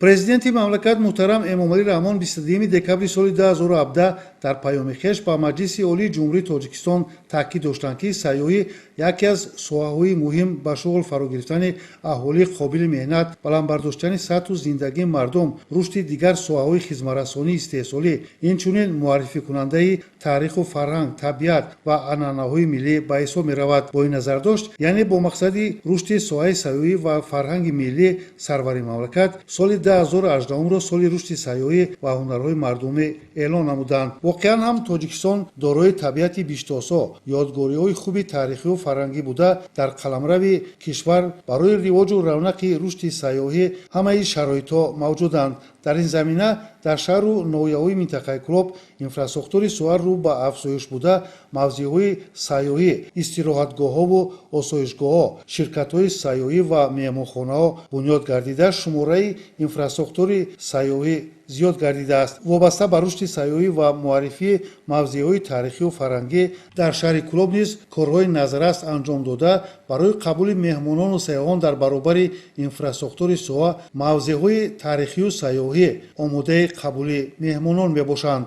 Президенти мамлакат муҳтарам Эмомалӣ Раҳмон 22 декабри соли 2017 дар паёми хеш ба Маҷлиси Олии Ҷумҳурии Тоҷикистон таъкид доштанд, ки сайёҳӣ яке аз соҳаҳои муҳим ба шуғл фаро гирифтани аҳолии қобили меҳнат, баланд бардоштани сатҳу зиндагии мардум, рушди дигар соҳаҳои хизматрасонии истеҳсолӣ, инчунин муаррификунандаи таъриху фарҳанг, табиат ва анъанаҳои миллӣ ба ҳисоб меравад. Бо ин назардошт, яъне бо мақсади рушди соҳаи сайёҳӣ ва фарҳанги миллӣ, сарвари мамлакат соли 2018-ро соли рушди сайёҳӣ ва ҳунарҳои мардумӣ эълон намуданд. Воқеан ҳам, Тоҷикистон дорои табиати биҳиштосо, ёдгориҳои хуби таърихию фарҳангӣ буда, дар қаламрави кишвар барои ривоҷу равнақи рушди сайёҳӣ ҳамаи шароитҳо мавҷуданд. Дар ин замина дар шаҳру ноҳияҳои минтақаи Кӯлоб инфрасохтори соҳа рӯ ба афзоиш буда, мавзеъҳои сайёҳӣ, истироҳатгоҳҳову осоишгоҳҳо, ширкатҳои сайёҳӣ ва меҳмонхонаҳо бунёд гардида, шумораи инфрасохтори сайёҳӣ зиёд гардидааст. Вобаста ба рушди сайёҳӣ ва муаррифии мавзеъҳои таърихию фарҳангӣ дар шаҳри Кӯлоб низ корҳои назаррас анҷом дода, барои қабули меҳмонону сайёҳон дар баробари инфрасохтори соҳа мавзеъҳои таърихию сайёҳӣ омодаи қабули меҳмонон мебошанд.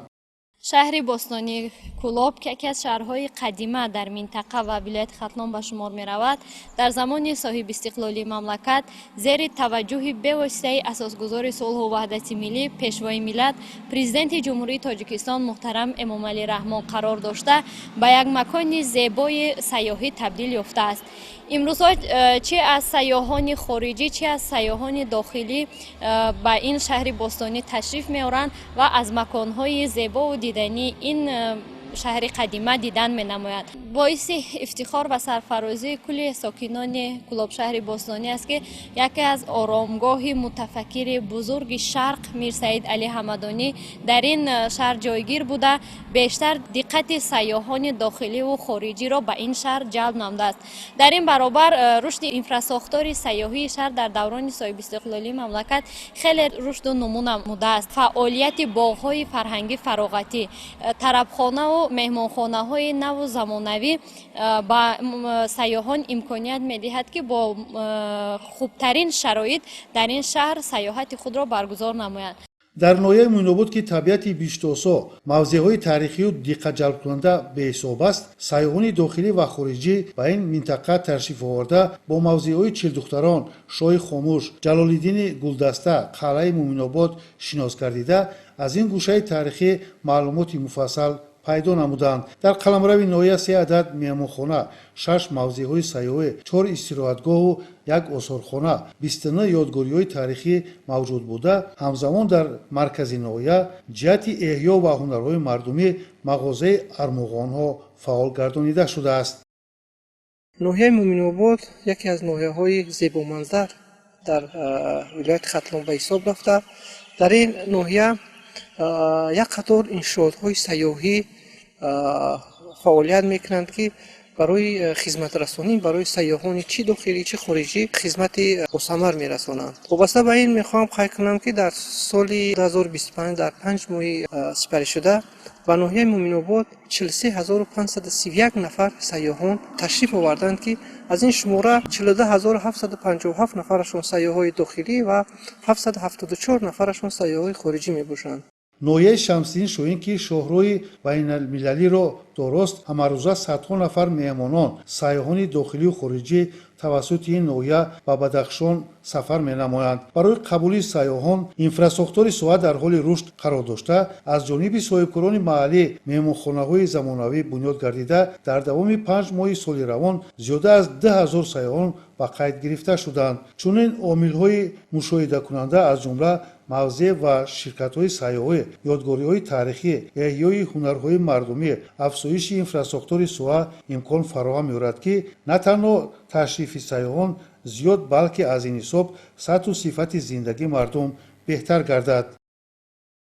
Шаҳри бостонии Кӯлоб, ки яке аз шаҳрҳои қадима дар минтақа ва вилояти Хатлон ба шумор меравад, дар замони соҳибистиқлолии мамлакат зери таваҷҷӯҳи бевоситаи асосгузори сулҳу ваҳдати миллӣ, Пешвои миллат, Президенти Ҷумҳурии Тоҷикистон муҳтарам Эмомалӣ Раҳмон қарор дошта, ба як макони зебои сайёҳӣ табдил ёфтааст. Имрӯзҳо чи аз сайёҳони хориҷӣ, чи аз сайёҳони дохилӣ ба ин шаҳри бостонӣ ташриф меоранд ва аз маконҳои зебову дидании ин шаҳри қадима дидан менамояд. Боиси ифтихор ва сарфарозии кулли сокинони Кӯлоб, шаҳри бостонӣ аст, ки яке аз оромгоҳи мутафаккири бузурги Шарқ Мирсаид Алӣ Ҳамадонӣ дар ин шаҳр ҷойгир буда, бештар диққати сайёҳони дохиливу хориҷиро ба ин шаҳр ҷалб намудааст. Дар ин баробар рушди инфрасохтори сайёҳии шаҳр дар даврони соҳибистиқлолии мамлакат хеле рушду нумӯ намудааст. Фаъолияти боғҳои фарҳангӣ, фароғатӣ, тарабхонаву меҳмонхонаҳои наву замонавӣ ба сайёҳон имконият медиҳад, ки бо хубтарин шароит дар ин шаҳр сайёҳати худро баргузор намоянд. Дар ноҳияи Муинобод, ки табиати биҳиштосо, мавзеъҳои таърихию диққатҷалбкунанда беҳисоб аст, сайёҳони дохилӣ ва хориҷӣ ба ин минтақа ташриф оварда, бо мавзеъҳои Чилдухтарон, Шоҳи Хомӯш, Ҷалолиддини Гулдаста, қалъаи Муъминобод шинос гардида, аз ин гӯшаи таърихӣ маълумоти муфассал пайдо намуданд. Дар қаламрави ноҳия се адад меҳмонхона, шаш мавзеъҳои сайёҳӣ, чор истироҳатгоҳу як осорхона, 29 ёдгориҳои таърихӣ мавҷуд буда, ҳамзамон дар маркази ноҳия ҷиҳати эҳё ва ҳунарҳои мардумӣ мағозаи армуғонҳо фаъол гардонида шудааст. Ноҳияи Муъминобод яке аз ноҳияҳои зебоманзар дар вилояти Хатлон ба ҳисоб рафта, дар ин ноҳия як қатор иншоотҳои сайёҳӣ фаъолият мекунанд, ки барои хизматрасонӣ барои сайёҳони чӣ дохилӣ, чӣ хориҷӣ хизмати босамар мерасонанд. Вобаста ба ин мехоҳам қайд кунам, ки дар соли 2025 дар 5 моҳи сипаришуда ба ноҳияи Муъминобод 43 531 нафар сайёҳон ташриф оварданд, ки аз ин шумора 42 757 нафарашон сайёҳои дохилӣ ва 774 нафарашон сайёҳои хориҷӣ мебошанд. Ноҳияи Шамсиддин Шоҳин, ки шоҳроҳи байналмилалиро дорост, ҳамарӯза садҳо нафар меҳмонон, сайёҳони дохилию хориҷӣ тавассути ин ноҳия ба Бадахшон сафар менамоянд. Барои қабули сайёҳон инфрасохтори соҳа дар ҳоли рушд қарор дошта, аз ҷониби соҳибкорони маҳаллӣ меҳмонхонаҳои замонавӣ бунёд гардида, дар давоми 5 моҳи соли равон зиёда аз 2000 сайёҳон ба қайд гирифта шуданд. Чунин омилҳои мушоҳидакунанда, аз ҷумла мавзеъ ва ширкатҳои сайёҳӣ, ёдгориҳои таърихӣ, эҳёи ҳунарҳои мардумӣ, афзоиши инфрасохтори соҳа имкон фароҳам меорад, ки на танҳо ташрифи сайёҳон зиёд, балки аз ин ҳисоб сатҳу сифати зиндагии мардум беҳтар гардад.